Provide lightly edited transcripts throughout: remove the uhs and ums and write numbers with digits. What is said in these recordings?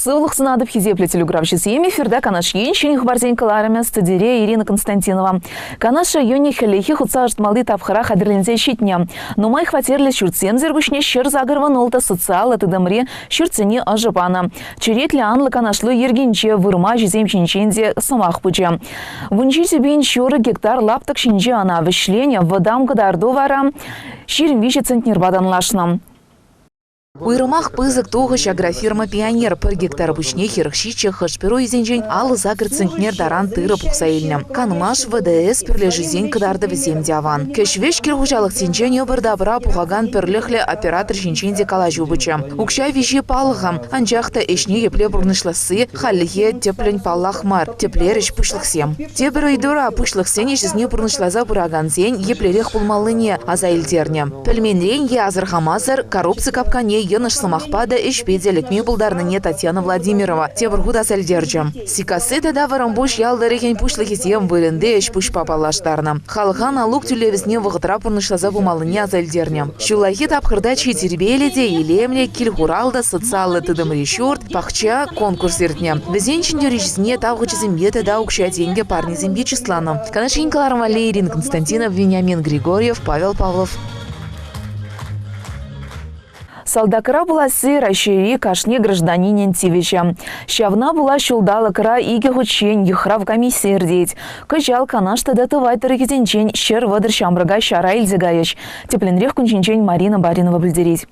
Сывлӑх сунатӑп хисеплӗ телекуравҫӑсем. Эфирта Канаш ен ҫӗнӗ хыпарсен кӑларӑмӗ студире Ирина Константинова. Канаш районӗ хӗллехи хутса ӑшӑтмалли тапхӑра хатӗрленсе ҫитнӗ. Нумай хваттерлӗ ҫуртсемсӗр пуҫне 186 социаллӑ тытӑмри ҫуртсене ӑшӑ панӑ. Черетлӗ анлӑ канашлу йӗркинче вырма ӗҫӗсем ҫинчен те сӑмах пычӗ. 17,5 гектар лаптӑк ҫинче ӑна вӗҫленӗ, вӑтам кӑтарту вара 23 центнерпа танлашнӑ. Уйрӑмах пысӑк тухӑҫ агрофирма «Пионер» пӗр гектар пуҫне 47 хӑш-пӗр уйсенчен 58 центнер таран тырӑ пухса илнӗ. Канмаш, ВДС пӗрлешӳсен кӑтартӑвӗсем те аван. Кӗҫ-вӗҫ кил-хуҫалӑхсенчен ӑпӑр-тапӑра пухакан пӗрлӗхлӗ оператор ҫинчен те калаҫу пычӗ. Укҫа виҫи паллӑ-ха, анчах та ӗҫне епле пурнӑҫласси хальлӗхе тӗплӗн паллах мар, тӗплерӗҫ пуҫлӑхсем. Тепӗр ыйтура пуҫлӑхсен ӗҫӗсене пурнӑҫласа пыракансен еплерех пулмаллине аса илтернӗ. Пӗлменрен е асӑрхамасӑр коррупци капканне йӑнӑш сӑмахпа та ӗҫпе те лекме пултарнине Татьяна Владимирова тепӗр хут аса илтерчӗ. Сиккасси тата Вӑрӑмпуҫ ял тӑрӑхӗн пуҫлӑхӗсем вырӑнти ӗҫ-пуҫпа паллаштарнӑ. Халӑха налук тӳлевӗсене вӑхӑтра пурнӑҫласа пымаллине аса илтернӗ. Ҫуллахи тапхӑрта чи тирпейлӗ те илемлӗ кил-хурал та социаллӑ тытӑмри ҫурт, пахча конкурс иртнӗ. Вӗсен ҫӗнтерӳҫисене тав хучӗсемпе тата укҫа-тенкӗ парнисемпе чысланӑ. Канаш ен кӑларӑм валли Ирина Константинов, Вениамин Григорьев, Павел Павлов. Салтакра пуласси Раҫҫейри кашни гражданинӗн тивӗҫӗ. Ҫавна пула ҫулталӑкра икӗ хутчен йыхрав комиссийӗ иртет. Кӑҫал Канаш тата Тӑвай тӑрӑхӗсенчен 130 ҫамрӑка ҫара илсе кайӗҫ. Тӗплӗнрех кун ҫинчен Марина Баринова пӗлтерет.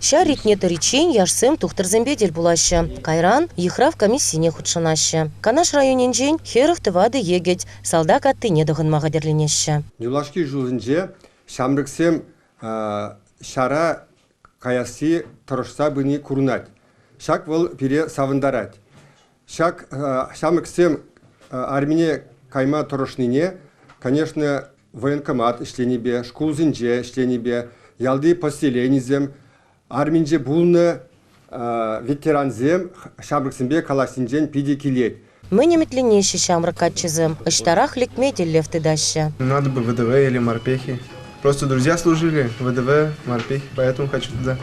Ҫар ретне тӑриччен яшсем тухтӑрсемпе тӗл пулаҫҫӗ. Кайран йыхрав комиссине хутшӑнаҫҫӗ. Канаш районӗнчен 44 йӗкӗт салтак аттине тӑхӑнма хатӗрленеҫҫӗ. Юлашки ҫулсенче ҫамрӑксем ҫара каясси тӑрӑшса пыни курӑнать. Ҫак вӑл пире савӑнтарать. Ҫак ҫамрӑксем армине кайма тӑрӑшнине, конечно, военкомат ӗҫленипе, шкулсенче ӗҫленипе, ялти поселенисем, арминче пулнӑ ветерансем ҫамрӑксемпе калаҫнинчен питӗ килет. Мӗн ӗмӗтленеҫҫӗ ҫамрӑк каччӑсем, ӑҫтарах лекме тӗллев тытаҫҫӗ? Надо бы ВДВ или морпехи. Просто друзья служили ВДВ, морпехи, поэтому хочу туда.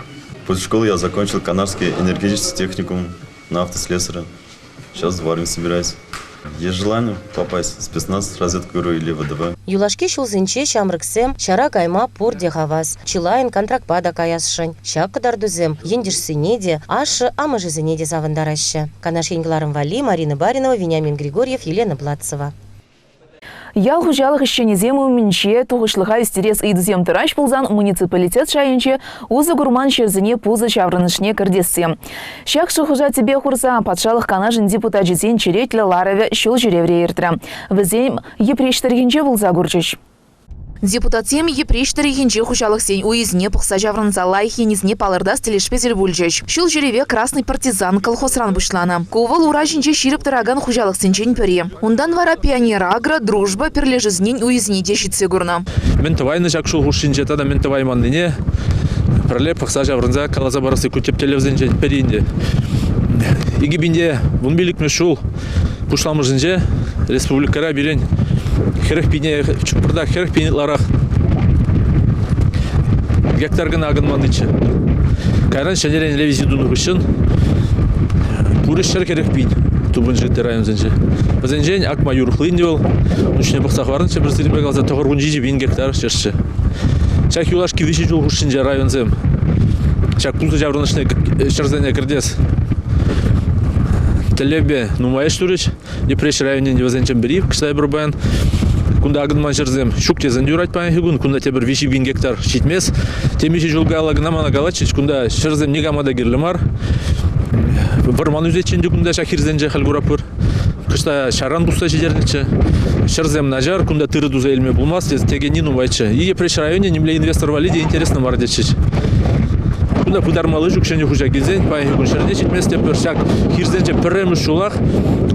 После школы я закончил Канарский энергетический техникум на автослесаря. Сейчас в армию собираюсь. Есть желание попасть в спецназ, разведку или ВДВ. Юлашки ҫулсенче ҫамрӑксем ҫара кайма пурте хавас. Чылайӑн контрактпа та каясшӑн. Ҫак кӑтартусем ентешсене те, ашшӗ-амӑшӗсене те савӑнтараҫҫӗ. Канаш ен кӑларӑм валли Марина Баринова, Вениамин Григорьев, Елена Платцева. Ял хуҫалӑх ӗҫченӗсем умӗнче тухӑҫлӑха ӳстерес ыйтусем тӑраҫ пулсан муниципалитет шайӗнче усӑ курман ҫӗрсене пусӑ ҫаврӑнӑшне кӗртесси. Ҫак шухӑша тӗпе хурса Патшалӑх Канашӗн депутачӗсен черетлӗ ларӑвӗ ҫул ҫӳревре иртрӗ. Вӗсем Йӗпреҫ тӑрӑхӗнче пулса курчӗҫ. Депутатсем Йӗпреҫ тӑрӑхӗнче хуҫалӑхсен уйӗсене пӑхса ҫаврӑнса лайӑх енӗсене палӑртас тӗлӗшпе тӗл пулчӗҫ. Ҫул ҫӳреве «Красный партизан» колхозран пуҫланӑ. Ку вӑл ура ҫинче ҫирӗп тӑракан хуҫалӑхсенчен пӗри. Унтан вара «Пионер Агро», «Дружба» пӗрлешӳсенен уйӗсене те ҫитсе курнӑ. Мӗн тӑвайнӑ ҫак ҫул хушшинче тата мӗн тӑвайманнине пӗрле пӑхса ҫаврӑнса каласа парасси ку тӗп тӗллевсенчен пӗри ӗнтӗ. 2015 ҫул пуҫламӑшӗнче республикӑра пирӗн 40 пине, пӑртак 40 пин ытларах гектар кӑна акӑнманниччӗ. Кайран ҫӗнӗрен ревизи тунӑ хыҫҫӑн пурӗ 140 пин тупӑнчӗ ытти районсенче. Вӗсенчен акма юрӑхлӑ ӗнтӗ вӑл. Ун пӑхса хӑварнӑччӗ пӗр сирӗнпе каласа 97 пин гектар ҫӗрччӗ. Ҫак юлашки виҫӗ ҫул хушшинче районсем ҫак пусӑ ҫаврӑнӑшне ҫӗрсене кӗртес тӗллевпе нумай ӗҫ турӗҫ. Йӗпреҫ районӗнче вӗсенчен пӗри Ксайбер паян. Кунта акӑнман ҫӗрсем ҫук тесен юрать паянхи кун. Кунта тепӗр 3 пин гектар ҫитмест. Темиҫе ҫул каялла кӑна мана калатчӗҫ, кунта ҫӗрсем никама та кирлӗ мар. Вӑрман ӳсетчӗ ӗнтӗ кунта ҫак хирсенче халь кураппӑр. Кӑшта ҫарран пусса ҫитернӗччӗ. Ҫӗрсем начар, кунта тырӑ туса илме пулмасть текенни нумайччӗ. И Йӗпреҫ районӗ нимле инвестор валли те интереслӗ мар тетчӗҫ. Кунта пытармалли ҫук ҫӗнӗ хуҫа килсен паянхи кун ҫӗрне ҫитмест тепӗр. Ҫак хирсенче пӗрремӗш ҫулах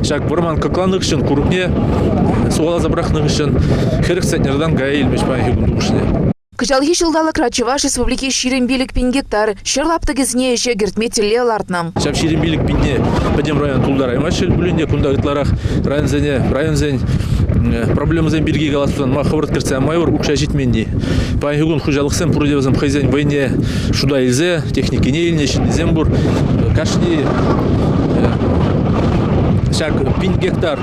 ҫак вӑрман кӑкланӑ хыҫҫӑн курӑкне сухаласа пӑрахнӑ хыҫҫӑн 40 центнертан кая илмӗҫ паянхи кун тупӑшне. Кӑҫалхи ҫулталӑкра Чӑваш Республики 25 пин гектар ҫӗр лаптӑкӗсене ӗҫе кӗртме тӗллев лартнӑ. Ҫав 25 пинне пӗтӗм район тултараймасть пулин те кунта ытларах районсене районсен проблемӑсем пирки калас пулсан ма хӑвӑрт кӗртсе яма йывӑр укҫа ҫитменни. Паянхи кун хуҫалӑхсем пурте вӗсем хӑйсен вӑйне шута илсе техникине илнӗ ҫыннисем пур. Кашни Ҫак 1000 гектар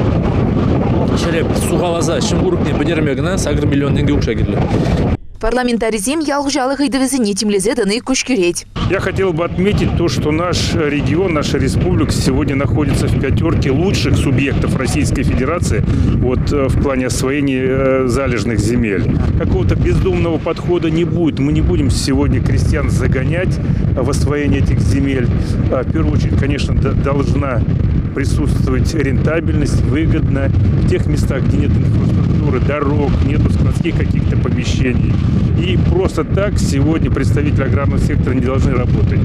ҫӗре сухаласа ҫум курӑкне пӗтерме кӑна 8 миллион тенкӗ укҫа кирлӗ. Парламентарисем ял хуҫалӑх ыйтӑвӗсене тимлесе тӑни куҫкӗрет. Я хотел бы отметить то, что наш регион, наша республика сегодня находится в пятерке лучших субъектов Российской Федерации вот, в плане освоения залежных земель. Какого-то бездумного подхода не будет. Мы не будем сегодня крестьян загонять в освоение этих земель. В первую очередь, конечно, должна присутствовать рентабельность, выгодно. В тех местах, где нет инфраструктуры, дорог, нету складских каких-то помещений. И просто так сегодня представители аграрного сектора не должны работать.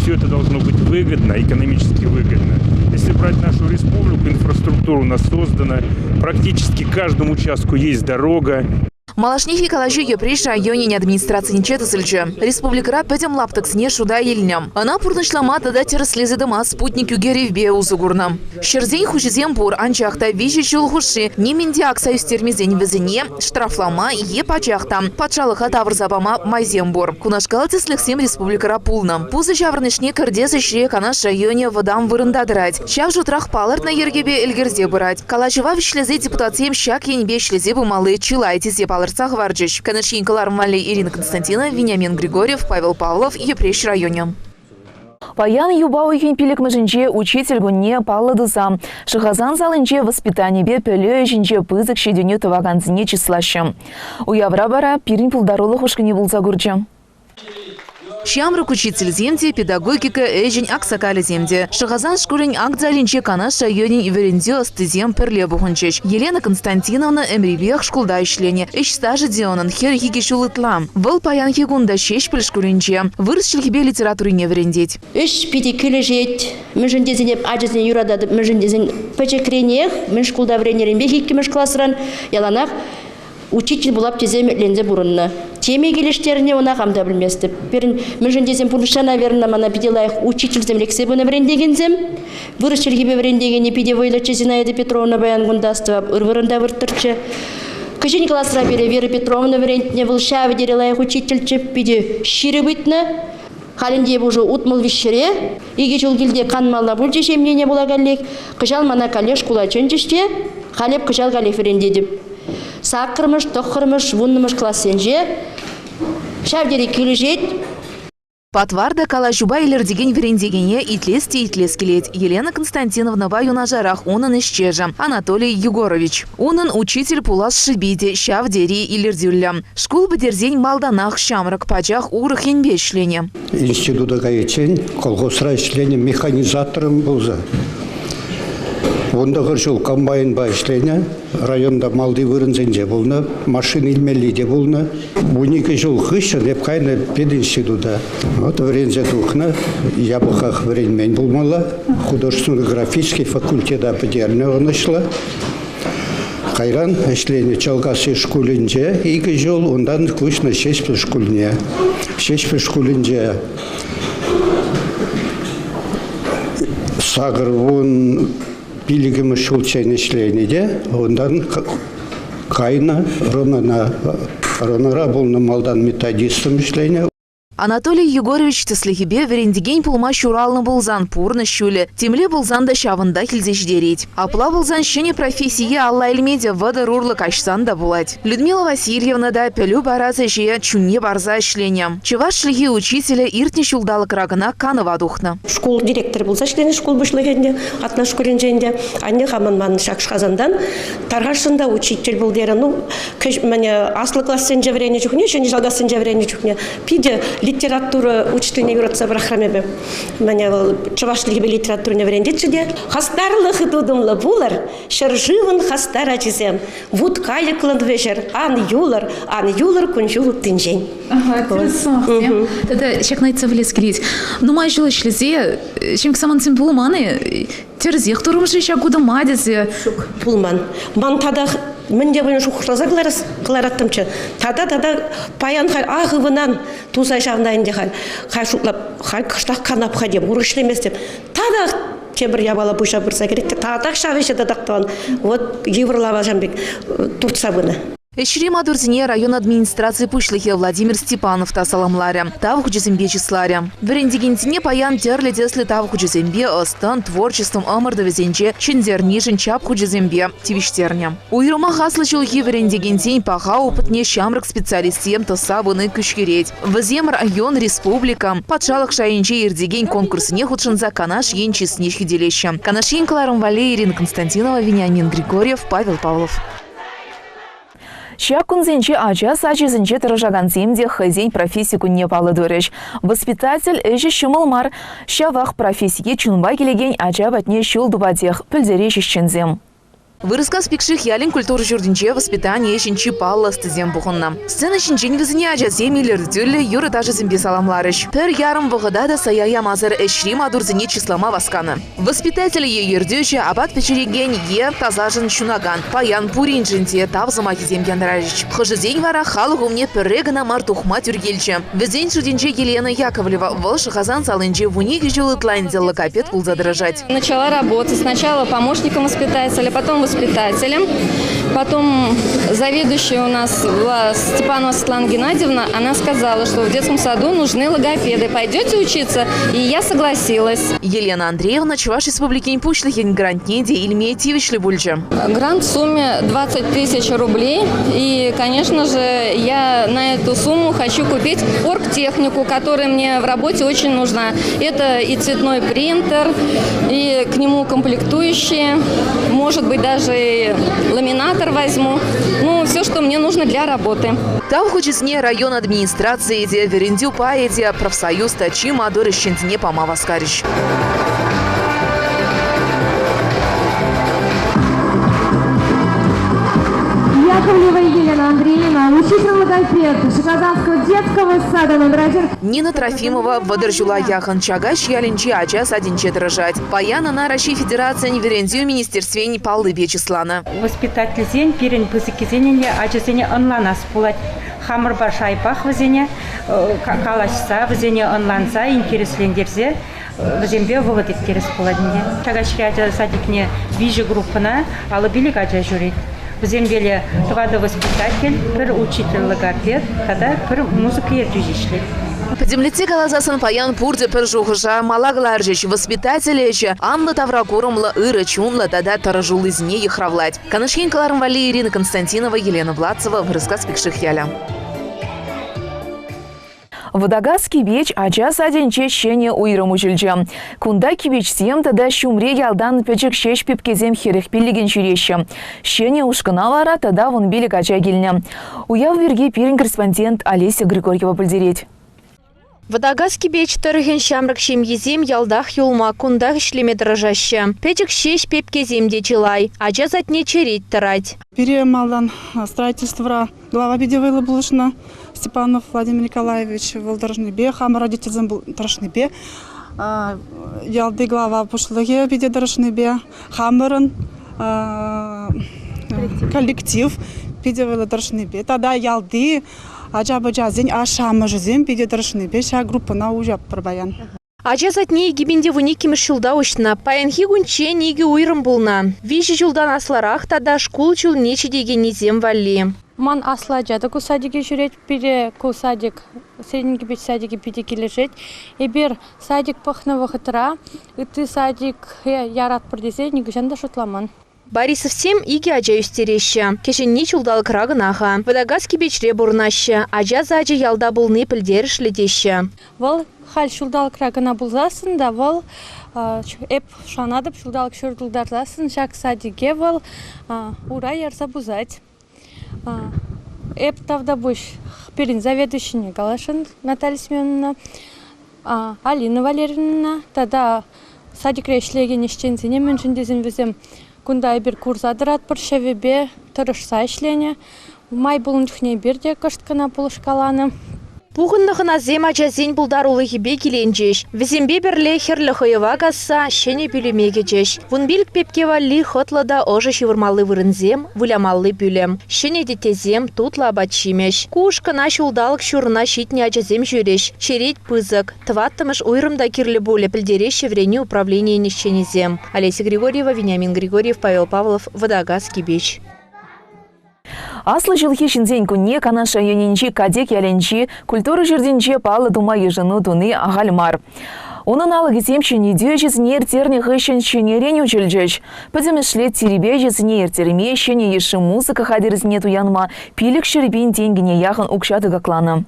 Все это должно быть выгодно, экономически выгодно. Если брать нашу республику, инфраструктура у нас создана. Практически каждому участку есть дорога. Малашнехи калаҫу Йӗпреҫ районӗн администрацийӗнче тӑсӑлчӗ. Республикӑра пӗтӗм лаптӑксене шута илнӗ. Ӑна пурнӑҫлама тата тӗрӗслесе тӑма спутник ӳкерӗвпе усӑ курнӑ. Ҫӗрсен хуҫисем пур, анчах та виҫӗ ҫул хушши нимӗн те акса ӳстермесен вӗсене штрафлама е пачах та патшалӑха тавӑрса пама майсем пур. Кунашкал тӗслӗхсем республикӑра пулнӑ. Пусӑ ҫаврӑнӑшне кӗртес ӗҫре Канаш районӗ вӑтам вырӑнта тӑрать. Ҫав шутрах палӑртнӑ йӗркепе ӗлкӗрсе пырать. Калаҫӑва вӗҫлесе депутатсем ҫак енпе ӗҫлесе пымалли чылай тесе палӑртса хӑварчӗҫ. Канаш ен кӑларӑм валли Ирина Константинова, Вениамин Григорьев, Павел Павлов, Йӗпреҫ районӗ. Паян юпа уйӑхӗн пиллӗкмӗшӗнче учитель кунне паллӑ туса Шӑхасан салинче воспитанипе пӗлӳ ӗҫӗнче пысӑк ҫитӗнӳ тӑвакансене чыслаҫҫӗ. Уявра вара пирӗн пултарулӑх ушкӑнӗ пулса курчӗ. Ҫамрӑк учительсем те, педагогика ӗҫӗн аксакалӗсем те. Шӑхасан шкулӗн акт залӗнче Канаш районӗн вӗрентӳ ӑстисем пӗрле пухӑнчӗҫ. Елена Константиновна ӗмрипех шкулта ӗҫленӗ. Ӗҫ стажӗ те унӑн 42 ҫул ытла. Вӑл паянхи кун та Ҫеҫпӗл шкулӗнче вырӑс чӗлхипе литературине вӗрентет. Ӗҫ питӗ килӗшет. Мӗншӗн тесен эп ачасене юрататӑп, мӗншӗн тесен пӗчӗкренех, мӗн шкулта вӗреннӗренпех иккӗмӗш класран яланах учитель пулап тесе ӗмӗтленсе пурӑннӑ. Теме килӗштернӗ ӑна хам та пӗлместӗп. Пирӗн мӗншӗн тесен пурнӑҫра, наверное, мана питӗ лайӑх учительсем лексе пынӑ вӗрентекенсем. Вырӑс чӗлхипе вӗрентекенӗ питӗ вӑйлӑччӗ Зинаида Петровна паян кунта астӑвап, ыр вырӑнта вырттӑрччӗ. Кӗҫӗн класра пире Вера Петровна вӗрентнӗ, вӑл ҫав тери лайӑх учительччӗ, питӗ ҫирӗп ыйтнӑ. Халь ӗнтӗ эп уже 63-ре, икӗ ҫул килте канмалла пулчӗ ҫемьене пула каллех. Кӑҫал мана каллех шкула чӗнчӗҫ те, халь эп кӑҫал каллех вӗрентетӗп. Саккӑрмӗш, тӑххӑрмӗш, вуннӑмӗш классенче ҫав тери килӗшет. Патвар та калаҫупа илӗртекен вӗрентекене итлес те итлес килет. Елена Константиновнӑпа юнашарах унӑн ӗҫтешӗ Анатолий Егорович. Унӑн учитель пулас шӑпи те ҫав тери илӗртӳллӗ. Шкул пӗтерсен малтанах ҫамрӑк пачах урӑх енпе ӗҫленӗ. Института кайиччен колхозра ӗҫленӗ механизаторӑм пулса. 19 ҫул комбайнпа ӗҫленӗ, районта малти вырӑнсенче пулнӑ, машина илмелли те пулнӑ. 12 ҫул хыҫҫӑн эп кайнӑ пединститута. Вот вӗренсе тухнӑ, япӑхах вӗренмен пулмалла. Художественно-графический факультета пӗтернӗ ӑнӑҫлӑ. Кайран ӗҫленӗ Чалкасси шкулӗнче икӗ ҫул, унтан куҫнӑ Ҫеҫпӗл шкулне. Ҫеҫпӗл шкулӗнче 85-мӗш ҫулччен ӗҫленӗ те унтан кайнӑ РОНОна. РОНОра пулнӑ малтан методистом ӗҫленӗ. Анатолий Егорович тӗслӗхӗпе вӗрентекен пулма ҫуралнӑ пулсан пурнӑҫ ҫулӗ темле пулсан та ҫавӑнтах илсе ҫитерет. Апла пулсан ҫӗнӗ профессие алла илме те 30 урлӑ каҫсан та пулать. Людмила Васильевна та пӗлӳ парас ӗҫе чунне парса ӗҫленӗ. Чӑваш чӗлхи учителӗ иртнӗ ҫулталӑкра кӑна канӑва тухнӑ. Шкул директорӗ пулса ӗҫленӗ шкул пуҫлӑхӗ ӗнтӗ, Атнаш шкулӗнче ӗнтӗ. Анне хамӑн ман ҫак Шхасантан тархасшӑн та учитель пул терӗ. Ну, аслӑ классенче вӗреннӗ чухне, ҫӗнӗ классенче вӗреннӗ чухне питӗ литература учительне юратса пӑрахрӑм эпӗ. Мӗне вӑл чӑваш чӗлхипе литературине вӗрентетчӗ те. Хастарлӑ тытӑмлӑ пулӑр, ҫӗршывӑн хастар ачисем. Вут кайӑклӑн вӗҫӗр, ан юлӑр, ан юлӑр кун-ҫул уттинчен. Ага, тӗрӗс сӑмахсем. Тата ҫакна ыйтса пӗлес килет. Нумай ҫул ӗҫлесе ҫемье самантсем пулман-и? Тӗрӗсех турӑм-ши ҫак утӑма тесе? Ҫук, пулман. Ман татах мӗн те пулин шухӑшласа кӑлараттӑмччӗ. Тата тата паян халь ах ывӑнан туса ҫавна ӗнтӗ халь. Халь шутлап, халь кӑштах канап-ха тем, урӑх ӗҫлеместӗп. Татах тепӗр япала пуҫа пырса кӗрет те татах ҫав ӗҫе татах тӑван. Вот йывӑр лавашам пек туртса пынӑ. Ӗҫри маттурсене район администраци пуҫлӑхӗ Владимир Степанов та саламларӗ, тав хучӗсемпе чысларӗ. Вӗрентекенсене паян тӗрлӗ тӗслӗ тав хучӗсемпе, ӑс-тӑн, творчествӑн ӑмӑртӑвӗсенче ҫӗнтернишӗн чап хучӗсемпе тивӗҫтернӗ. Уйрӑмах аслӑ ҫулхи вӗрентекенсен паха опытне ҫамрӑк специалистсем тӑсса пыни куҫкӗрет. Вӗсем район, республика, патшалӑх шайӗнче иртекен конкурссене хутшӑнса Канаш ен чысне хӳтӗлеҫҫӗ. Канаш ен кӑларӑм валли Ирина Константинова, Вениамин Григорьев, Павел Павлов. Ҫак кунсенче ача сачӗсенче тӑрӑшакансем те хӑйсен професси кунне паллӑ турӗҫ. Воспитатель ӗҫӗ ҫӑмӑл мар, ҫавах профессие чунпа килекен ача патне ҫул тупатех, пӗлтереҫҫӗ ӗҫченсем. Вырӑскас Пикших ялӗн культура ҫуртӗнче воспитани ӗҫӗн чи паллӑ ӑстисем пухӑннӑ. Сцена ҫинчен вӗсене ачасем илӗртӳллӗ юрӑ-ташӑсемпе саламларӗҫ. Пӗр ярӑм вӑхӑта та сая ямасӑр ӗҫри маттурсене чыслама васканӑ. Воспитатель е ертӳҫӗ, апат пӗҫерекен е тасашӑн ҫунакан. Паян пуриншӗн те тав сӑмахӗсем янрарӗҫ. Хӑшӗсен вара халӑх умне пӗрре кӑна мар тухма тӳр килчӗ. Вӗсен шутӗнче Елена Яковлева. Вӑл Шӑхасан салинче 12 ҫул ытла ӗнтӗ логопед пулса тӑрӑшать. Начала работать сначала помощником воспитателя, потом воспитателем. Потом заведующая у нас была Степанова Светлана Геннадьевна, она сказала, что в детском саду нужны логопеды. Пойдете учиться? И я согласилась. Елена Андреевна Чӑваш Республикин Пуҫлӑхӗн грантне те илме тивӗҫлӗ пулчӗ. Грант в сумме 20 тысяч рублей. И, конечно же, я на эту сумму хочу купить оргтехнику, которая мне в работе очень нужна. Это и цветной принтер, и к нему комплектующие, может быть, даже ламинатор возьму. Ну, все, что мне нужно для работы. Тав хучӗсене район администрацийӗ те, вӗрентӳ пайӗ те, профсоюз та чи маттур ӗҫченсене пама васкарӗҫ. Яковлева Елена Андреевна, учитель-логопед Шиказанского детского сада номер 1. Нина Трофимова 30 ҫула яхӑн Чакаҫ ялӗнчи ача садӗнче тӑрӑшать. Паян ӑна Раҫҫей Федерацийӗн Вӗрентӳ министерствин паллипе чысланӑ. Воспитательсен пирӗн пысӑккисен те ачасене ӑнланас пулать. Хамӑрпа шайпах вӗсене калаҫса, вӗсене ӑнланса, интереслентерсе вӗсемпе вӑхӑт ирттерес пулать ӗнтӗ. Чакаҫри ача садикне виҫӗ группӑна 55 ача ҫӳрет. Вӗсемпеле тӑватӑ воспитатель, пӗр учитель логопед тата пӗр музыка ертӳҫи ӗҫлет. Пӗтӗмлетсе каласассӑн паян пурте пӗр шухӑша мала кӑларчӗҫ. Воспитатель ӗҫӗ анлӑ тавракурӑмлӑ, ырӑ чунлӑ тата тӑрӑшуллисене йыхравлать. Канаш ен кӑларӑм валли Ирина Константинова, Елена Владцева, Вырӑскас Пикших ялӗ. Вӑтакас Кипеч ача садӗнче ҫӗнӗ уйрӑм уҫӑлчӗ. Кунта кипечсем тата ҫумри ялтан пӗчӗк ҫеҫ пепкесем 45-ӗн ҫӳреҫҫӗ. Ҫӗнӗ ушкӑна вара тата 15 ача килнӗ. Уяв пирки пирӗн корреспондент Олеся Григорьева пӗлтерет. Вӑтакас Кипеч тӑрӑхӗн ҫамрӑк ҫемйисем ялтах юлма, кунтах ӗҫлеме тӑрӑшаҫҫӗ. Пӗчӗк ҫеҫ пепкесем те чылай. Ача садне черет тӑрать. Пире малтан строительствӑра глава питӗ вӑйлӑ пулӑшнӑ. Степанов Владимир Николаевич вӑл тӑрӑшнипе, хамӑр родительсем тӑрӑшнипе, ялти глава пуҫлӑхӗ питӗ тӑрӑшнипе, хамӑрӑн коллектив питӗ вӑйлӑ тӑрӑшнипе тата ялти ача-пӑчасен ашшӗ-амӑшӗсем питӗ тӑрӑшнипе ҫак группӑна уҫатпӑр паян. Ача садне 2012 ҫулта уҫнӑ. Паянхи кунччен икӗ уйрӑм пулнӑ. Виҫӗ ҫултан аслӑрах тата шкул ҫулне ҫитекеннисем валли. Ман аслӑ ача та ку садике ҫӳрет. Пире ку садик, Средний Кипеч садикӗ питӗ килӗшет. Эпир садик пӑхнӑ вӑхӑтра ытти садик яратпӑр тесе нихӑҫан та шутламан. Борисовсем икӗ ача ӳстереҫҫӗ. Кӗҫӗнни ҫулталӑкра кӑна-ха. Вӑтакас Кипечре пурӑнаҫҫӗ. Ача сачӗ ялта пулни пӗлтерӗшлӗ теҫҫӗ. Вӑл халь ҫулталӑкра кӑна пулсассӑн та вӑл эп шанатӑп ҫулталӑк ҫур тултарсассӑн ҫак садике вӑл ура ярса пусать. Эп тавтапуҫ пирӗн заведующине каласшӑн Наталья Семеновна, Алина Валерьевнӑна тата садикре ӗҫлекен ӗҫченсене, мӗншӗн тесен вӗсем кунта эпир курса тӑратпӑр, ҫӑвӗпе тӑрӑшса ӗҫленӗ. Май пулнӑ чухне эпир те кӑшт кӑна пулӑшкаланӑ. Пухӑннӑ хӑнасем ачасен пултарулӑхӗпе киленчӗҫ. Вӗсемпе пӗрле хӗрлӗ хӑйӑва касса ҫӗнӗ пӳлӗме кӗчӗҫ. 15 пепке валли хӑтлӑ та ӑшӑ ҫывӑрмалли вырӑнсем, вылямалли пӳлӗм. Ҫӗнӗ теттесем, тутлӑ апат-ҫимӗҫ. Ку ушкӑна ҫулталӑк ҫурӑна ҫитнӗ ачасем ҫӳрӗҫ. Черет пысӑк. Тӑваттӑмӗш уйрӑм та кирлӗ пулӗ, пӗлтереҫҫӗ вӗренӳ управленийӗн ӗҫченӗсем. Олеся Григорьева, Вениамин Григорьев, Павел Павлов, Вӑтакас Кипеч. Аслӑ ҫулхи ҫынсен кунне Канаш районӗнчи Катек ялӗнчи культура ҫуртӗнче паллӑ тума йышӑну туни ахаль мар. Унӑн алӑкӗсем ҫӗнетӳ ӗҫӗсене ирттернӗ хыҫҫӑн ҫӗнӗрен уҫӑлчӗҫ. Пӗтӗмӗшле тирпей ӗҫӗсене ирттерме, ҫӗнӗ йышши музыка хатӗрӗсене туянма 500 000 тенкӗне яхӑн укҫа тӑкакланӑ.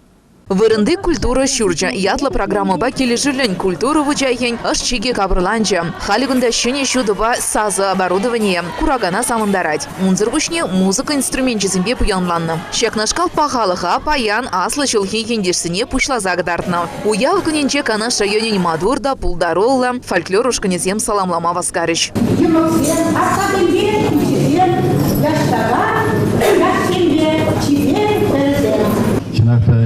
Вырӑнти культура ҫурчӗ ятлӑ программӑпа килӗшӳллӗн культура вучахӗн ӑш-чикӗ капӑрланчӗ. Халӗ кунта ҫӗнӗ ҫутӑпа сасӑ оборудованийӗ куракана савӑнтарать. Унсӑр пуҫне музыка инструменчӗсемпе пуянланнӑ. Ҫакнашкал пахалӑха паян аслӑ ҫулхи ентешсене пуҫласа кӑтартнӑ. Уяв кунӗнче Канаш районӗн маттур та пултаруллӑ фольклор ушкӑнӗсем саламлама васкарӗҫ. Йӑмӑксем, аппасемпе пиччесем, яштака яшсемпе чипер хӗрсем. Чӑнах та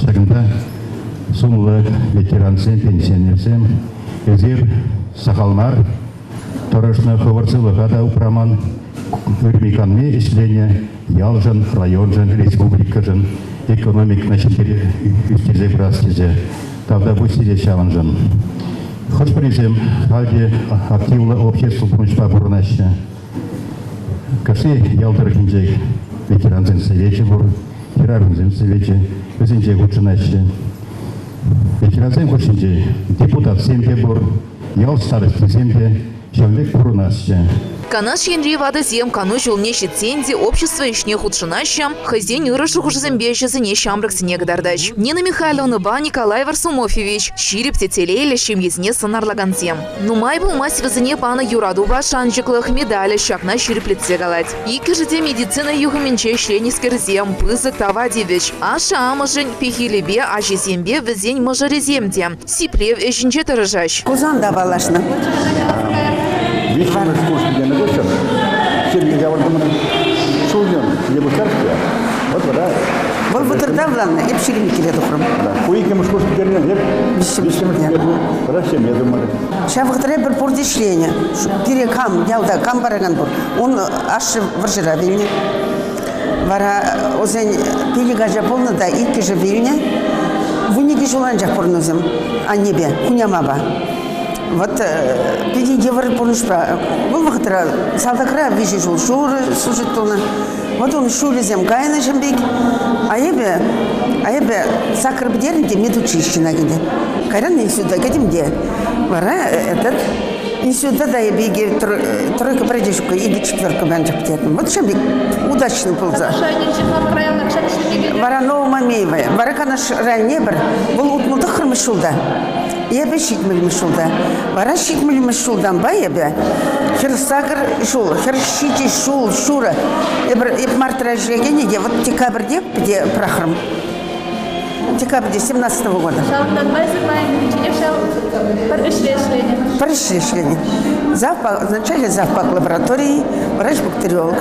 ҫакӑнта сумлӑ ветерансем, пенсионерсем, эсир сахал мар тӑрӑшнӑ, хӑвӑр сывлӑха та упраман, ырми-канми ӗҫленӗ ялшӑн, районшӑн, республикӑшӑн экономикӑна ӳстерсе пырас тесе тавтапуҫ сире ҫавӑншӑн. Хӑш-пӗрисем халь те активлӑ общество пурнӑҫпа пурӑнаҫҫӗ. Кашни ял тӑрӑхӗнчех ветерансен совечӗ пур, хӗрарӑмсен совечӗ, вӗсенче хутшӑнаҫҫӗ. Ветерансен хушшинче депутатсем те пур, ял старостисем те ҫавӑн пек пурӑнасчӗ. Канаш енри ватӑсем кану ҫулне ҫитсен те общество ӗҫне хутшӑнаҫҫӗ, хӑйсен ырӑ шухӑшӗсемпе ӗҫӗсене ҫамрӑксене кӑтартаҫ. Нина Михайловнӑпа Николай Варсумофьевич ҫирӗп те телейлӗ ҫемьесене сӑнарлакансем. Нумай пулмасть вӗсене панӑ юратупа шанчӑклӑх медалӗ ҫакна ҫирӗплетсе калать. Иккӗшӗ те медицина юхӑмӗнче ӗҫленӗскерсем пысӑк тава тивӗҫ. Ашшӗ-амӑшӗн пехилӗпе ачисемпе вӗсен мӑшӑрӗсем те сиплев ӗҫӗнче тӑрӑшаҫ. Хусанта паллашнӑ. Виҫҫӗмӗш курс пӗтернӗ хыҫҫӑн ҫемье ҫавӑртӑмӑр. Ҫул-йӗр пуҫтарчӗ. Вот вара Вӑл вӑтӑрта авланнӑ, эп 22-ре тухрӑм. Ку иккӗмӗш курс пӗтернӗ, эп виҫҫӗмӗш пӗтернӗ, вара ҫемье тумӑр. Ҫав вӑхӑтра эпир пурте ӗҫленӗ. Пире кам ялта кам паракан пур, ун ашшӗ вӑрҫӑра вилнӗ. Вара вӗсен пилӗк ача пулнӑ та иккӗшӗ вилнӗ. 12 ҫул анчах пурӑннӑ вӗсем аннепе, хунямапа. Вот питӗ йывӑр пурнӑҫпа. Вӑл вӑхӑтра салтакра виҫӗ ҫул шурӑ служить тунӑ. Вот ун ҫулӗсем кайнӑ ҫын пек. А эпӗ, а эпӗ саккӑр пӗтернӗ те медучилищӗна кӗтӗм. Кайран института кӗтӗм те вара этот института та эпӗ икӗ тройка пӗрре ҫук, икӗ четверка анчах пӗтертӗм. Вот ҫав пек удачно пулса. Вара Новомамеева. Вара Канаш районне пӗр вӑл 69-мӗш ҫулта. Эпӗ 70-мӗш ҫулта. Вара 70-мӗш ҫултанпа эпӗ 48 ҫул, 47 ҫул ҫурӑ. Эпир эп мартра ӗҫлекенӗ те вот декабрьте пӗте пӑрахрӑм. Декабрьте 17-го года. Ҫавӑнтанпа эсир паянхинченех ҫав пӗр ӗҫре ӗҫленӗ. Пӗр ӗҫре ӗҫленӗ. Завпак, вначале завпак лаборатории, врач-бактериолог.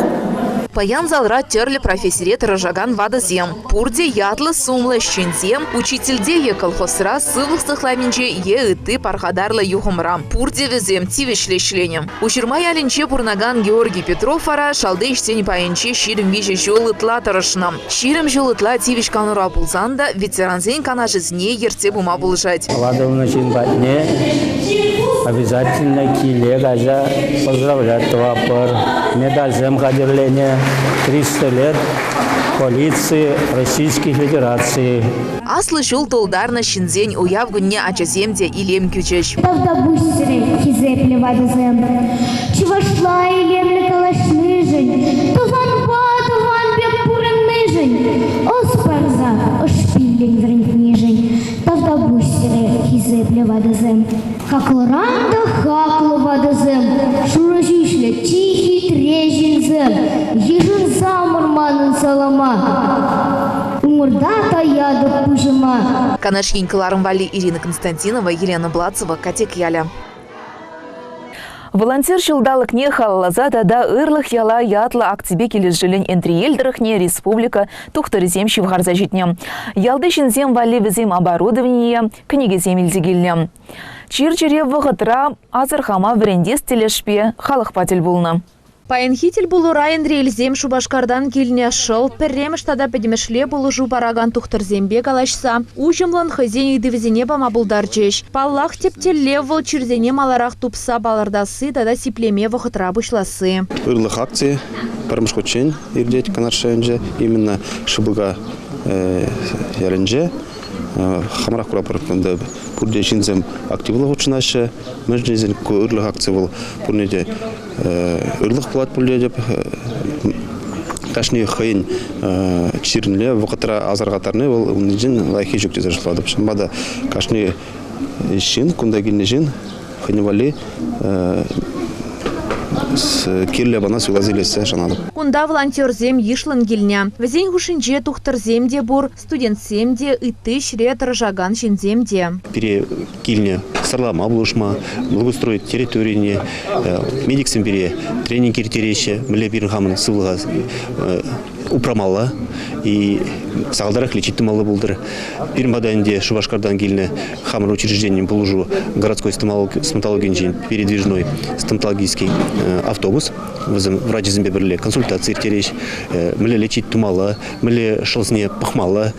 Паян залра тӗрлӗ профессире тӑрӑшакан ватӑсем. Пурте ятлӑ-сумлӑ ӗҫченсем, учительте е колхозра, сывлӑх сыхлавӗнче е ытти пархатарлӑ юхӑмра. Пурте вӗсем тивӗҫлӗ ӗҫленӗ. Уҫырма ялӗнче пурӑнакан Георгий Петров вара шалти ӗҫсен пайӗнче 23 ҫул ытла тӑрӑшнӑ. 20 ҫул ытла тивӗҫ канура пулсан та ветерансен канашӗсене ертсе пыма пулӑшать. Ватӑлнӑ ҫын патне обязательно киле кайса поздравлять тӑватпӑр. Медальсем хатӗрленӗ. 300 лет полиции Российской Федерации. Аслӑ ҫул тултарнӑ ҫынсен уяв кунне ачасем те илем кӳчӗҫ. Тавтапуҫ сире, хисеплӗ ватӑсем, чӑвашла илемлӗ калаҫнишӗн, тӑванпа тӑван пек пурӑннишӗн, ӑс парса ӑш пиллӗн вӗрентнишӗн. Тавтапуҫ сире, хисеплӗ ватӑсем. Хаклӑран та хаклӑ ватӑсем, шурӑ ҫӳҫлӗ чи хитре ҫынсем, йышӑнсамӑр манӑн салама. Умӑрта таятӑп пуҫӑма. Канаш ен кӑларӑм валли Ирина Константинова, Елена Блацева, Катек ялӗ. Волонтер ҫулталӑкне халалласа тата Ырлӑх яла ятлӑ акципе килӗшӳллӗн Энтриел тӑрӑхне республика тухтӑрӗсем ҫывхарса ҫитнӗ. Ялти ҫынсем валли вӗсем оборудование, кӗнекесем илсе килнӗ. Чир-чӗре вӑхӑтра асӑрхама вӗрентес тӗлӗшпе халӑхпа тӗл пулнӑ. Паянхи тӗлпулура Энтриелсем Шупашкартан килнӗ шӑл, пӗрремӗш тата пӗтӗмӗшле пулӑшу паракан тухтӑрсемпе калаҫса уҫӑмлӑн хӑйсен ыйтӑвӗсене пама пултарчӗҫ. Паллах, тӗп тӗллев вӑл чирсене маларах тупса палӑртасси тата сиплеме вӑхӑтра пуҫласси. Ырлӑх акци. Пӗрремӗш хутчен иртет Канаш районӗнче, именно Шыбыка ялӗнче. Хамӑрах куратпӑр, кунта пурте ҫынсем активлӑ хутшӑнаҫҫӗ. Мӗншӗн тесен ку ырлӑх акци вӑл пурне те ырлӑх пулать пуль тетӗп. Кашни хӑйӗн чирне вӑхӑтра асӑрхаттарни вӑл унчен лайӑххи ҫук тесе шутлатӑп. Ҫавӑнпа та кашни ҫын, кунта килнӗ ҫын хӑйне валли кирлӗ япалана суйласа илессе шанатӑп. Кунта волонтерсем йышлӑн килнӗ. Вӗсен хушшинче тухтӑрсем те пур, студентсем те, ытти ӗҫре тӑрӑшакан ҫынсем те. Пире килнӗ сӑрлама пулӑшма, благоустроить территорине, медиксем пире тренинг ирттереҫҫӗ, мӗнле пирӗн хамӑн сывлӑха упрамалла и сахалтарах лечить тумалла пултӑр. Пирӗн пата ӗнтӗ Шупашкартан килнӗ хамӑр учрежденин пулӑшу городской стоматологинчен передвижной стоматологический автобус. Вӗсем врачӗсемпе пӗрле консультаци ирттереҫ, мӗнле лечить тумалла, мӗнле шӑлсене пӑхмалла,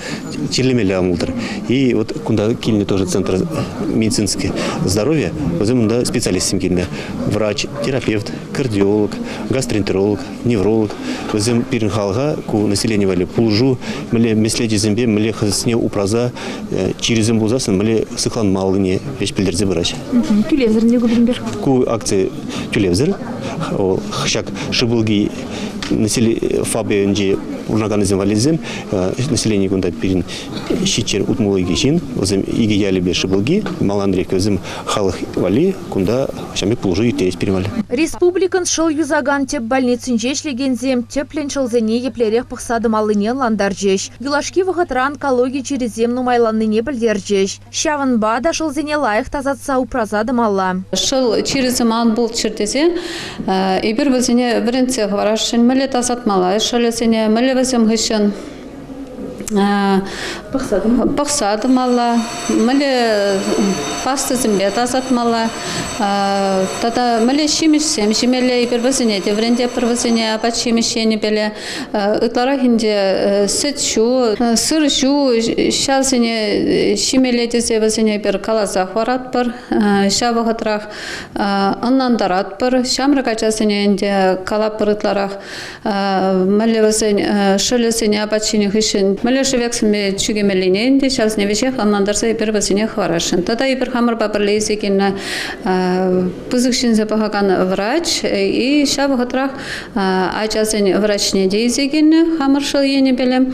чирлемелле ан пултӑр. И вот кунта килнӗ тоже центр медицинский здоровья, вӗсем унта специалистсем килнӗ. Врач, терапевт, кардиолог, гастроэнтеролог, невролог. Вӗсем пирӗн халӑха ку население валли пулӑшу мӗнле меслечӗсемпе мӗнле хӑйсене упраса чирӗсем пулсассӑн мӗнле сыхланмаллине веҫ пӗлтерсе пыраҫҫӗ. Тӳлевсӗр не купрӗмпер? Ку акци тӳлевсӗр. Ҫак Шывпӑлки ФАПӗнче пурӑнаканнисем валлисем населени кунта пирӗн ҫиччӗр утмӑл икӗ ҫын. Вӗсем икӗ ялӗпе Шывпӑлки, Мал Андреевка вӗсем халӑх валли кунта ҫавӑн пек пулӑшу ирттерет пирӗн валли. Республикӑн шӑл юсакан тӗп больницинче ӗҫлекенсем тӗплӗн шӑлсене еплерех пӑхса тӑмаллине ӑнлантарчӗҫ. Юлашки вӑхӑтра онкологи чирӗсем нумайланнине пӗлтерчӗҫ. Ҫавӑнпа та шӑлсене лайӑх тасатса упраса тӑмалла. Шӑл чирӗсем ан пулччӑр тесе эпир вӗсене вӗрентсе хӑварасшӑн. Мӗнле тасатмалла шӑлӗсене, мӗнле вӗсем хыҫҫӑн пӑхса тӑмалла, мӗнле пастӑсемпе тасатмалла тата мӗнле ҫимӗҫсем ҫимелле эпир вӗсене те вӗрентетпӗр вӗсене апат-ҫимӗҫ енӗпеле. Ытларах ӗнтӗ сӗт-ҫу, сыр-ҫу ҫавсене ҫимелле тесе вӗсене эпир каласа хӑваратпӑр. Ҫав вӑхӑтрах ӑнлантаратпӑр. Ҫамрӑк ачасене ӗнтӗ калатпӑр ытларах мӗнле вӗсен шӑлӗсене апат ҫинӗ хыҫҫӑн мӗнле шӗвексемпе чӳкемеллине ӗнтӗ ҫавсене веҫех ӑнлантарса эпир вӗсене хӑварасшӑн. Тата эпир хамӑрпа пӗрле илсе килнӗ пысӑк ҫынсем пӑхакан врач и ҫав вӑхӑтрах ачасен врачне те илсе килнӗ хамӑр шӑл енӗпеле.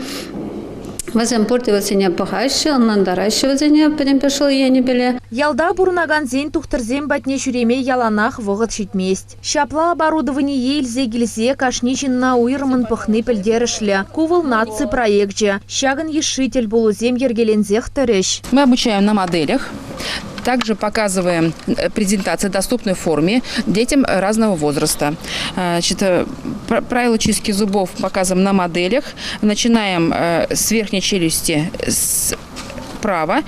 Вӗсем пурте вӗсене пӑхаҫҫӗ, ӑнлантараҫҫӗ вӗсене пӗтӗмпе шӑл енӗпеле. Ялта пурӑнакансен тухтӑрсем патне ҫӳреме яланах вӑхӑт ҫитмест. Ҫапла оборудование илсе килсе кашни ҫынна уйрӑммӑн пӑхни пӗлтерӗшлӗ. Ку вӑл наци проекчӗ. Ҫакӑн йышши тӗлпулусем йӗркеленсех тӑрӗҫ. Мы обучаем на моделях. Также показываем презентации в доступной форме детям разного возраста. Значит, правила чистки зубов показываем на моделях. Начинаем с верхней челюсти справа.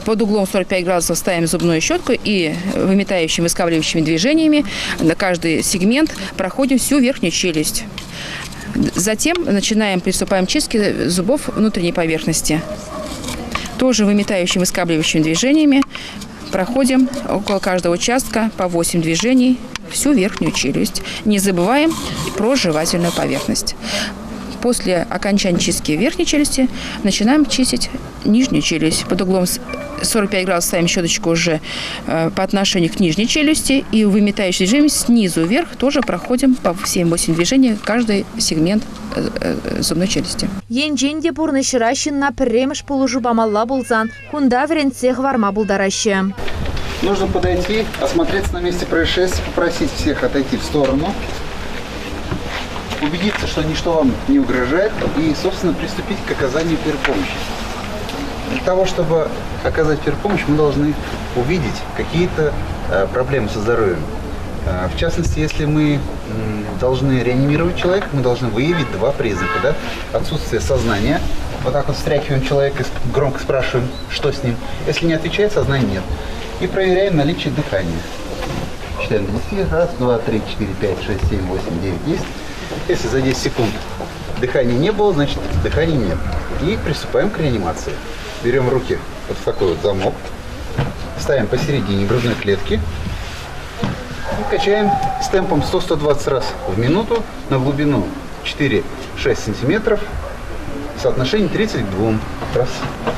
Под углом 45 градусов ставим зубную щетку и выметающими, выскабливающими движениями на каждый сегмент проходим всю верхнюю челюсть. Затем начинаем, приступаем к чистке зубов внутренней поверхности. Тоже выметающими, выскабливающими движениями проходим около каждого участка по 8 движений всю верхнюю челюсть. Не забываем про жевательную поверхность. После окончания чистки верхней челюсти начинаем чистить нижнюю челюсть. Под углом 45 градусов ставим щеточку уже по отношению к нижней челюсти и выметающий режим снизу вверх тоже проходим по 7-8 движений каждый сегмент зубной челюсти. Енчен те пурнӑҫра ҫынна пӗрремӗш пулӑшу памалла пулсан, кунта вӗрентсе хӑварма пултараҫҫӗ. Нужно подойти, осмотреться на месте происшествия, попросить всех отойти в сторону, убедиться, что ничто вам не угрожает и, собственно, приступить к оказанию первой помощи. Для того, чтобы оказать первую помощь, мы должны увидеть какие-то проблемы со здоровьем. В частности, если мы должны реанимировать человека, мы должны выявить два признака. Да? Отсутствие сознания. Вот так вот встряхиваем человека и громко спрашиваем, что с ним. Если не отвечает, сознания нет. И проверяем наличие дыхания. Считаем до 10. Раз, два, три, четыре, пять, шесть, семь, восемь, девять, десять. Если за 10 секунд дыхания не было, значит дыхания нет. И приступаем к реанимации. Берем руки вот в такой вот замок, ставим посередине грудной клетки, И качаем с темпом 100-120 раз в минуту на глубину 4-6 сантиметров. Соотношение 30 к 2. Раз,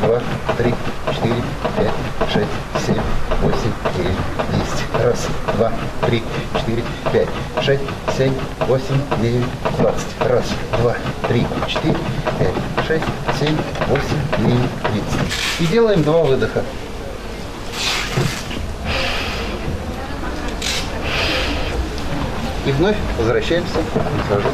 два, три, четыре, пять, шесть, семь, восемь, девять, десять. Раз, два, три, четыре, пять, шесть, семь, восемь, девять, двадцать. Раз, два, три, четыре, пять, шесть, семь, восемь, девять, тридцать. И делаем два выдоха. И вновь возвращаемся к массажу.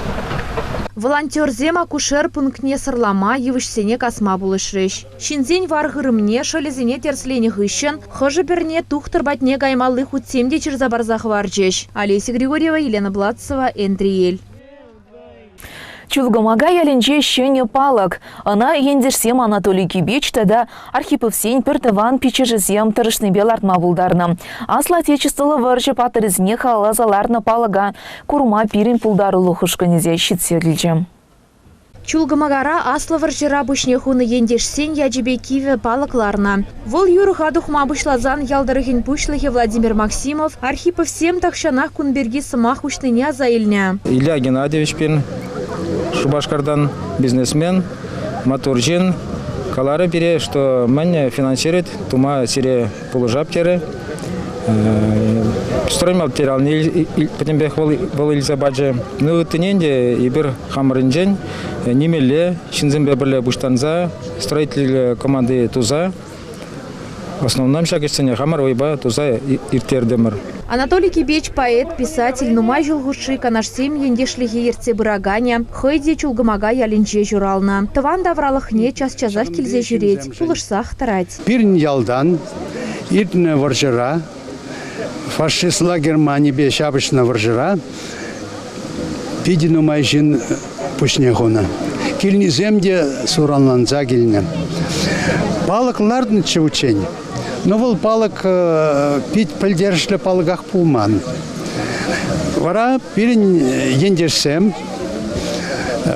Волонтерсем акушер пунктне сӑрлама, йывӑҫсене касма пулӑшрӗҫ. Ҫынсен вар-хырӑмне, шӑлӗсене тӗрӗсленӗ хыҫҫӑн хӑшӗ-пӗрне тухтӑр патне каймалли хутсем те ҫырса парса хӑварчӗҫ. Олеся Григорьева, Елена Блатцева, Энтриел. Чулкӑмака ялӗнче ҫӗнӗ палӑк. Ӑна ентешсем Анатолий Кибеч тата Архиповсен пӗртӑван пиччӗшӗсем тӑрӑшнипе лартма пултарнӑ. Аслӑ Отечествӑллӑ вӑрҫӑ паттӑрӗсене халалласа лартнӑ палӑка курма пирӗн пултарулӑх ушкӑнӗ те ҫитсе килчӗ. Чулкӑмакара Аслӑ вӑрҫӑра пуҫне хунӑ ентешсен ячӗпе кивӗ палӑк ларнӑ. Вӑл юрӑха тухма пуҫласан ял тӑрӑхӗн пуҫлӑхӗ Владимир Максимов Архиповсем тахҫанах кун пирки сӑмах уҫнине аса илнӗ. Илья Геннадьевич пирӗн Шупашкартан бизнесмен, маттур ҫын. Каларӗ пире, что мӗн финансировать тума сире пулӑшап терӗ. Стройматериалне пӗтӗмпех вӑл илсе пачӗ. Ну, ыттине ӗнтӗ эпир хамӑрӗнчен нимелле ҫынсемпе пӗрле пуҫтарӑнса строитель команди туса в основном ҫак ӗҫсене хамӑр вӑйпа туса ирттертӗмӗр. Анатолий Кибеч поэт, писатель, нумай ҫул хушши Канашсем ентешлӗхе ертсе пыраканӗ, хӑй те Чулкӑмака ялӗнче ҫуралнӑ. Тӑван тавралӑхне час-часах килсе ҫӳрет, пулӑшсах тӑрать. Пирӗн ялтан иртнӗ вӑрҫӑра, фашистла Германипе ҫапӑҫнӑ вӑрҫӑра питӗ нумай ҫын пуҫне хунӑ. Килнисем те суранланса килнӗ. Палӑк лартнӑччӗ уччен, но вӑл палӑк пит пӗлтерӗшлӗ палӑках пулман. Вара пирӗн ентешсем,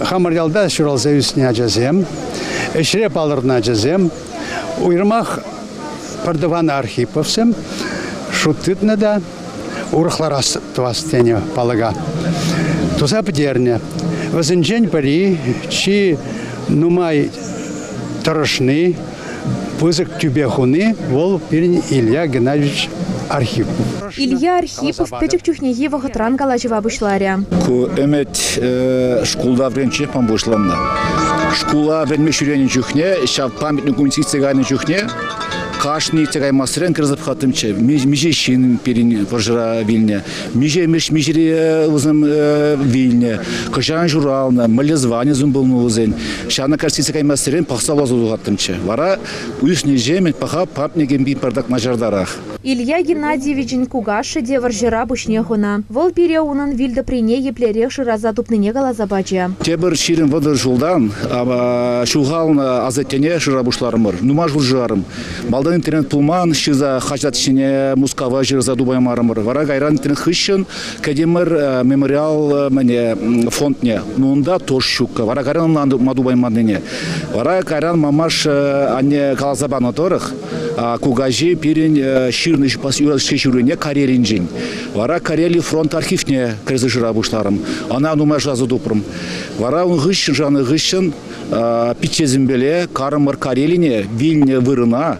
хамӑр ялта ҫуралса ӳснӗ ачасем, ӗҫре палӑрнӑ ачасем, уйрӑмах пӗртӑван Архиповсем шут тытнӑ та урӑхларах тӑвас тенӗ палӑка. Туса пӗтернӗ. Вӗсенчен пӗри чи нумай тӑрӑшни, пысӑк тӳпе хуни вӑл пирӗн Илья Геннадьевич Архипов. Илья Архипов пӗчӗк чухнехи вӑхӑтран калаҫӑва пуҫларӗ. Ку ӗмӗт шкулта вӗренчех ман пуҫланнӑ. Шкула вӗренме ҫӳренӗ чухне, ҫав памятник умӗнче иртсе кайнӑ чухне кашни иртсе каймассерен кӗрсе пӑхаттӑмччӗ. Миҫе ҫын пирӗн вӑрҫӑра вилнӗ, миҫемӗш миҫере вӗсем вилнӗ, хӑҫан ҫуралнӑ, мӗнле званисем пулнӑ вӗсен. Ҫавна кӗрсе каймассерен пӑхса ласа тухаттӑмччӗ. Вара ӳснӗҫемӗн паха памятникӗм пӗртак начартарах. Илья Геннадьевичӑн кукашшӗ те вӑрҫӑра пуҫне хунӑ. Вӑл пире унӑн вилтӑприне еплерех шыраса тупнине каласа пачӗ. Тепӗр 20-30 ҫултан ҫухалнӑ асаттене шыра пуҫларӑмӑр. Нумай ҫул шырарӑм. Малтан интернет пулман, ҫырса хаҫат ҫине Мускава ҫырса тупаймарӑмӑр. Вара кайран интернет хыҫҫӑн кӗтӗмӗр мемориал мӗне фондне. Ну унта тоже ҫуккӑ. Вара кайран ӑнланма тупайманнине. Вара кайран мамаш анне каласа панӑ тӑрӑх, кукаҫи пирӗн ҫырнӑ ҫырнине Карелинчен. Вара Карели фронт архивне кӗрсе шыра пуҫларӑм. Ӑна нумай шыраса тупрӑм. Вара ун хыҫҫӑн шанӑ хыҫҫӑн пиччесемпеле Карӑмӑр Карелине вилнӗ вырӑна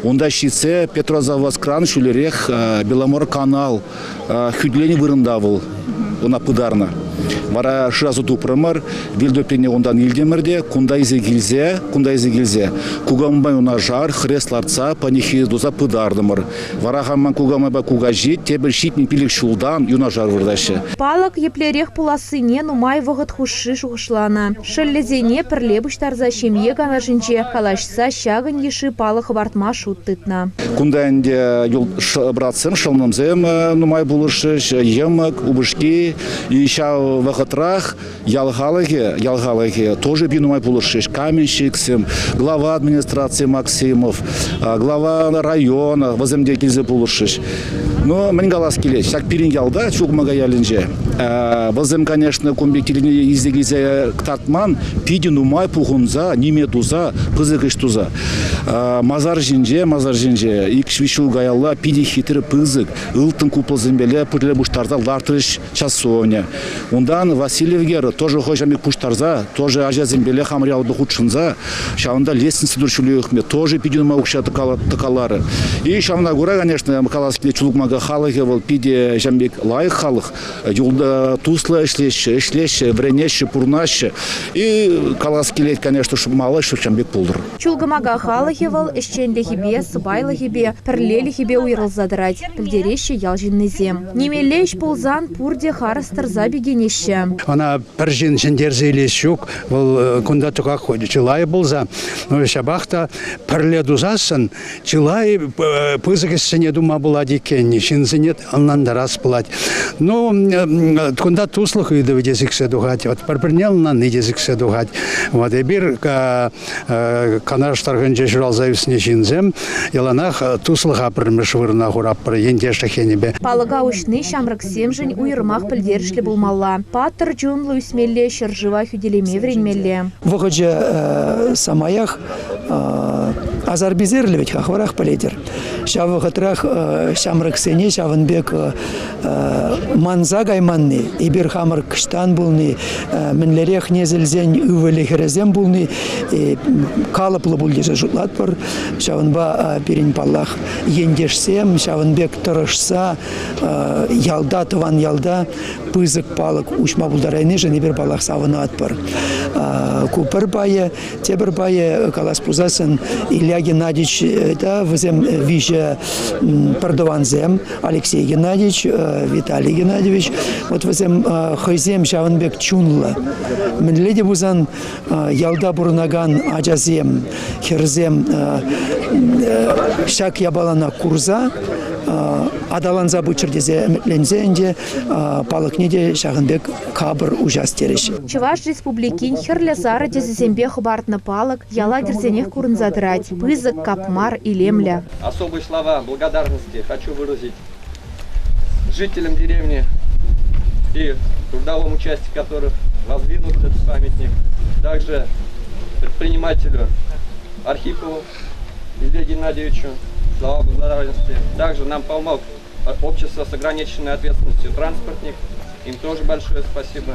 унта ҫитсе Петрозаводскран ҫӳлерех Беломор канал хӳтӗленӗ вырӑнта вӑл ӑна пытарнӑ. Вара шыраса тупрӑмӑр, вилтӑприне унтан илтӗмӗр те кунта илсе килсе, кунта илсе килсе кукамайпа юнашар хӗрес лартса панихида туса пытартӑмӑр. Вара хамӑн кукамайпа кукаҫи тепӗр 75 ҫултан юнашар выртаҫҫӗ. Палӑк еплерех пулассине нумай вӑхӑт хушши шухӑшланӑ. Шӑллӗсене пӗрле пуҫтарса ҫемье канашӗнче калаҫса ҫакӑн йышши палӑк хӑпартма шут тытнӑ. Кунта ӗнтӗ братсем, шӑлнӑмсем нумай пулӑшрӗҫ, йӑмӑк, упӑшки. И ҫав Ҫав вӑхӑтрах ял халӑхӗ, ял халӑхӗ тоже пит нумай пулӑшрӗҫ. Каменщиксем, глава администрации Максимов, глава района вӗсем те килсе пулӑшрӗҫ. Но мӗн калас килет, ҫак пирӗн ялта, Чукмака ялӗнче, вӗсем, конечно, кун пек килне илсе килсе кӑтартман, питӗ нумай пухӑнса, ниме туса, пысӑк ӗҫ туса. Масар ҫинче, масар ҫинче ик-виҫ ҫул каялла питӗ хитре пысӑк ылтӑн куполсемпеле пӗрле пуҫтарса лартрӗҫ часовня. Унтан Васильев Гера тоже хӑй пек пуҫтарса, тоже ачасемпеле хамӑр ялта хутшӑнса, ҫавӑнта лестница тур ҫӳле тоже питӗ нумай укҫа тӑкаларӗ. И ҫавна кура, конечно, калас килет, Чулкмака халӑхӗ вӑл питӗ ҫавӑн пек лайӑх халӑх, туслӑ ӗҫлеҫҫӗ, ӗҫлеҫҫӗ, вӗренеҫҫӗ, пурӑнаҫҫӗ. И калас килет, конечно, чтобы малыш ҫавӑн пек пултӑр. Чулкӑмака халӑхӗ вӑл ӗҫченлӗхӗпе, сӑпайлӑхӗпе, пӗрлелӗхӗпе уйрӑлса тӑрать, пӗлтереҫҫӗ ял ҫыннисем. Нимелле ӗҫ пулсан пурте харӑс тӑрса пикенеҫҫӗ. Ӑна пӗр ҫын ҫӗнтерсе илес ҫук. Вӑл кунта тӑкак чылай пулса, ҫапах та пӗрле тусассӑн чылай пысӑк ӗҫсене тума пулать иккен, ҫынсене ӑнлантарас пулать. Ну, кунта туслӑх ыйтӑвӗ те сиксе тухать, вот пӗр-пӗрне ӑнланни те сиксе тухать. Вот эпир Канаш тӑрӑхӗнче ҫуралса ӳснӗ ҫынсем яланах туслӑха пӗрремӗш вырӑна хуратпӑр ентешлӗх енӗпе. Палӑка уҫни ҫамрӑксемшӗн уйрӑмах пӗлтерӗшлӗ пулмалла. Паттӑр чунлӑ ӳсмелле, ҫӗршыва хӳтӗлеме вӗренмелле. Вӑхӑчӗ самаях асар-писерлӗ вӗт-ха, хӑвӑрах пӗлетӗр. Ҫав вӑхӑтрах ҫамрӑксене ҫавӑн пек манса кайманни, эпир хамӑр кӑҫтан пулни, мӗнлерех несӗлсен ывӑлӗ-хӗрӗсем пулни калӑплӑ пуль тесе шутлатпӑр. Ҫавӑнпа пирӗн, паллах, ентешсем ҫавӑн пек тӑрӑшса ялта, тӑван ялта пысӑк палӑк уҫма пултарайнишӗн эпир, паллах, савӑнатпӑр. Ку пӗр пайӗ. Тепӗр пайӗ, калас пулсассӑн, Илья Геннадьевич та вӗсем виҫӗ пӗртӑвансем, Алексей Геннадьевич, Виталий Геннадьевич. Вот вӗсем хӑйсем ҫавӑн пек чунлӑ. Мӗнле те пулсан ялта пурӑнакан ачасем, хӗрсем ҫак япалана курса аталанса пыччӑр тесе ӗмӗтленсе ӗнтӗ палӑкне те ҫакӑн пек капӑр уҫас терӗҫ. Чӑваш Республикин хӗрлӗ-сарӑ тӗсӗсемпе хӑпартнӑ палӑк яла кӗрсенех курӑнса тӑрать. Пысӑк, капмар, илемлӗ. Особые слова благодарности хочу выразить жителям деревни и трудовом участии которых воздвигнут этот памятник, также предпринимателю Архипову Илье Геннадьевичу слова благодарности. Также нам помог общество с ограниченной ответственностью «Транспортник». Им тоже большое спасибо.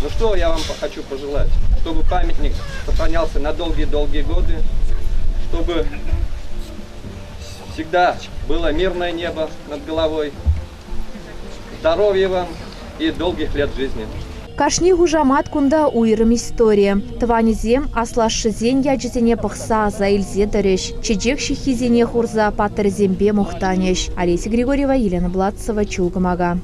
Ну что я вам хочу пожелать? Чтобы памятник сохранялся на долгие-долгие годы, чтобы всегда было мирное небо над головой. Здоровья вам и долгих лет жизни. Кашни хушамат кунта уйрӑм истори. Тӑванӗсем аслашшӗсен ячӗсене пӑхса аса илсе тӑрӗҫ, чечек ҫыххисене хурса паттӑрсемпе мухтанӗҫ. Олеся Григорьева, Елена Бладцева, Чулкӑмака.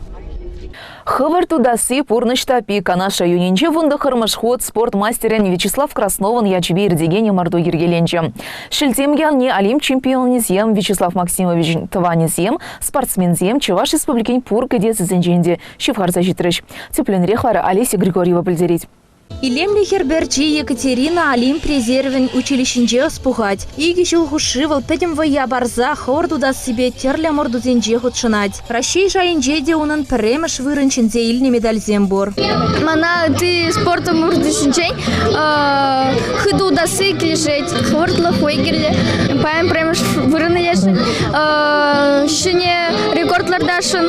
Хӑвӑрт утасси пурнӑҫ таппи Канаш районӗнче 19-мӗш хут спорт мастерӗн Вячеслав Красновӑн ячӗпе иртекен ӑмӑрту йӗркеленчӗ. Шелтем ялне Олимп чемпионӗсем Вячеслав Максимовичӑн тӑванӗсем, спортсменсем Чӑваш Республикин пур кӗтесӗсенчен те ҫывхарса ҫитрӗҫ. Тӗплӗнрех вара Олеся Григорьева пӗлтерет. Илемлӗ хӗр пӗрчи Екатерина Олимп резервӗн училищинче ӑс пухать. Икӗ ҫул хушши вӑл пӗтӗм вӑя парса хӑвӑрт утассипе тӗрлӗ ӑмӑртусенче хутшӑнать. Раҫҫей шайӗнче те унӑн пӗрремӗш вырӑн ҫӗнсе илнӗ медальсем пур. Мана ытти спорт ӑмӑртусенчен хытӑ утасси килӗшет, хӑвӑртлӑх вӑй кирлӗ. Паян пӗрремӗш вырӑн илесшӗн, ҫӗнӗ рекорд лартасшӑн.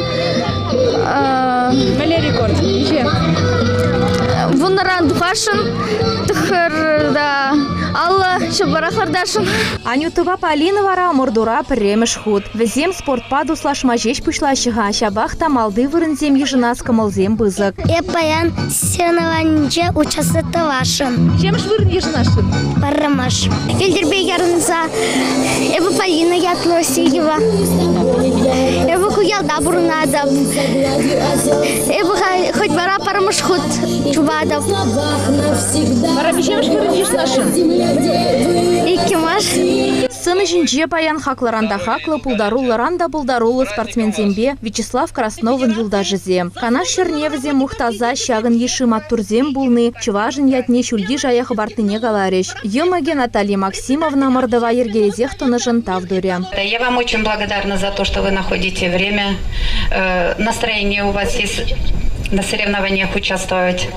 Мӗнле рекорд? Миҫе? Вуннӑран тухасшӑн, тӑхӑрта 50 ҫӑпарах лартасшӑн. Анютӑпа Полина вара ӑмӑртура пӗрремӗш хут. Вӗсем спортпа туслашма ҫеҫ пуҫлаҫҫӗ-ха, ҫапах та малти вырӑнсем йышӑнас кӑмӑлсем пысӑк. Эп паян соревнованинче участвовать тӑвасшӑн. Миҫемӗш вырӑн йышӑнасшӑн? Пӗрремӗш. Йӗлтӗрпе ярӑнса эпӗ Полина ятлӑ Васильева. Эпӗ ку ялта пурӑнатӑп. Эпӗ хоть вара пӗрремӗш хут чупатӑп. Вара миҫемӗш вырӑн йышӑнасшӑн? Иккӗмӗш. Сцена ҫинче паян хаклӑран та хаклӑ, пултаруллӑран та пултаруллӑ спортсменсемпе Вячеслав Красновӑн юлташӗсем. Канаш ҫӗрне вӗсем мухтаса ҫакӑн йышши маттурсем пулни чӑвашӑн ятне ҫӳлти шая хӑпартнине каларӗҫ. Йӑмӑкӗ Наталья Максимовна ӑмӑртӑва йӗркелесех тӑнӑшӑн тав турӗ. Я вам очень благодарна за то, что вы находите время, настроение у вас есть на соревнованиях участвовать.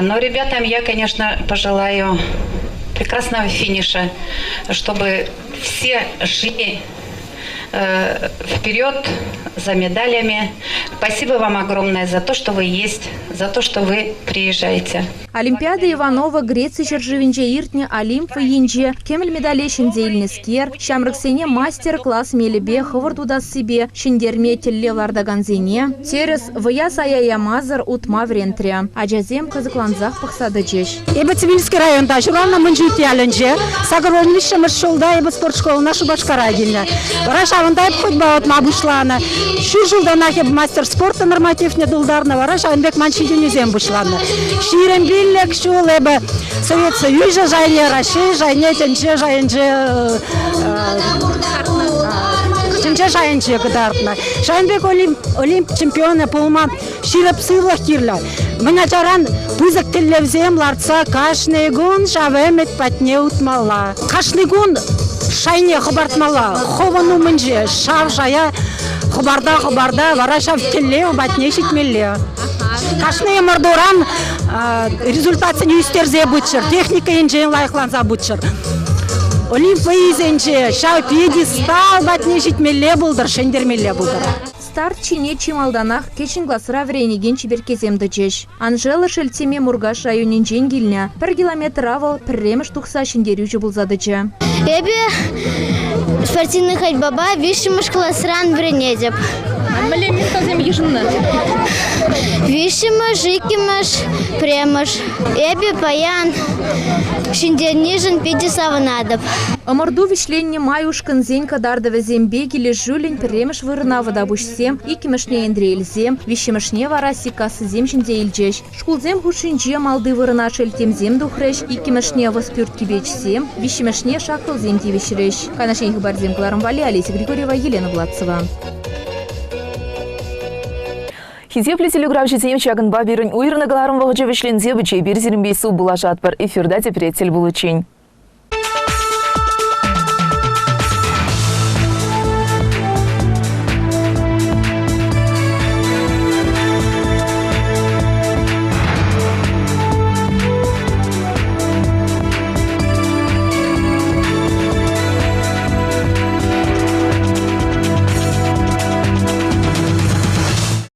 Но ребятам я, конечно, пожелаю прекрасного финиша, чтобы все шли вперед за медалями. Спасибо вам огромное за то, что вы есть, за то, что вы приезжаете. Олимпиада Иванова Греци ҫӗршывӗнче иртнӗ Олимп вӑййинче кӗмӗл медале ҫӗнсе илнӗскер, ҫамрӑксене мастер-класс мелӗпе хӑвӑрт утассипе ҫӗнтерме тӗллев лартакансене тӗрӗс, вӑя сая ямасӑр утма вӗрентрӗ. Ачасем кӑсӑклансах пӑхса тӑчӗҫ. Эпӗ Цивильски районта ҫуралнӑ Мӑнҫут ялӗнче. 83-мӗш ҫулта эпӗ спорт школӑна Шупашкара килнӗ. Вара ҫавӑнта эп ходьба утма пуҫланӑ. Ҫур ҫултанах эп мастер спорта нормативне тултарнӑ, вара ҫавӑн пек ман ҫитӗнӳсем пуҫланнӑ. 25 ҫул эпӗ Совет Союзӗ шайне, Раҫҫей шайне, тӗнче шайӗнче тӗнче шайӗнче кӑтартнӑ. Ҫавӑн пек Олимп чемпионӗ пулма ҫирӗп сывлӑх кирлӗ. Мӗн ачаран пысӑк тӗллевсем лартса кашни кун ҫав ӗмӗт патне утмалла. Кашни кун шайне хӑпартмалла. Хӑвӑн умӗнче ҫав шая хӑпарта-хӑпарта вара ҫав тӗллев патне ҫитмелле. Кашни ӑмӑртуран результатсене ӳстерсе пыччӑр, техника енчен лайӑхланса пыччӑр. Олимп вӑййисенче ҫав пьедестал патне ҫитмелле пултӑр, ҫӗнтермелле пултӑр. Старт ҫине чи малтанах кӗҫӗн класра вӗренекен чиперккесем тӑчӗҫ. Анжела Шелтеме Муркаш районӗнчен килнӗ. Пӗр километра вӑл пӗрремӗш тухса ҫӗнтерӳҫӗ пулса тӑчӗ. Эпӗ спортивный ходьбапа виҫҫӗмӗш класран вӗренетӗп. Мӗнле местасем йышӑннӑ? Виҫҫӗмӗш, иккӗмӗш, пӗрремӗш. Эпӗ паян ҫӗнтернишӗн питӗ савӑнатӑп. Ӑмӑрту вӗҫленнӗ май ушкӑнсен кӑтартӑвӗсемпе килӗшӳллӗн пӗрремӗш вырӑна вӑтапуҫсем, иккӗмӗшне энтриелсем, виҫҫӗмӗшне вара сиккассисем ҫӗнсе илчӗҫ. Шкулсем хушшинче малти вырӑна шелттемсем тухрӗҫ, иккӗмӗшне Вӑспӳрт Кипечсем, виҫҫӗмӗшне шаккӑлсем тивӗҫрӗҫ. Канаш ен хыпарсем кӑларӑм валли Олеся Григорьева, Елена Владцева. Хисеплӗ телеграфҫӑсем ҫакӑнпа пирӗн уйрӑннӑ кӑларӑм вӑхӑчӗ вӗҫленсе пычӗ. Эпир сирӗнпе сывпуллашатпӑр. Эфирта тепре тӗл пуличчен.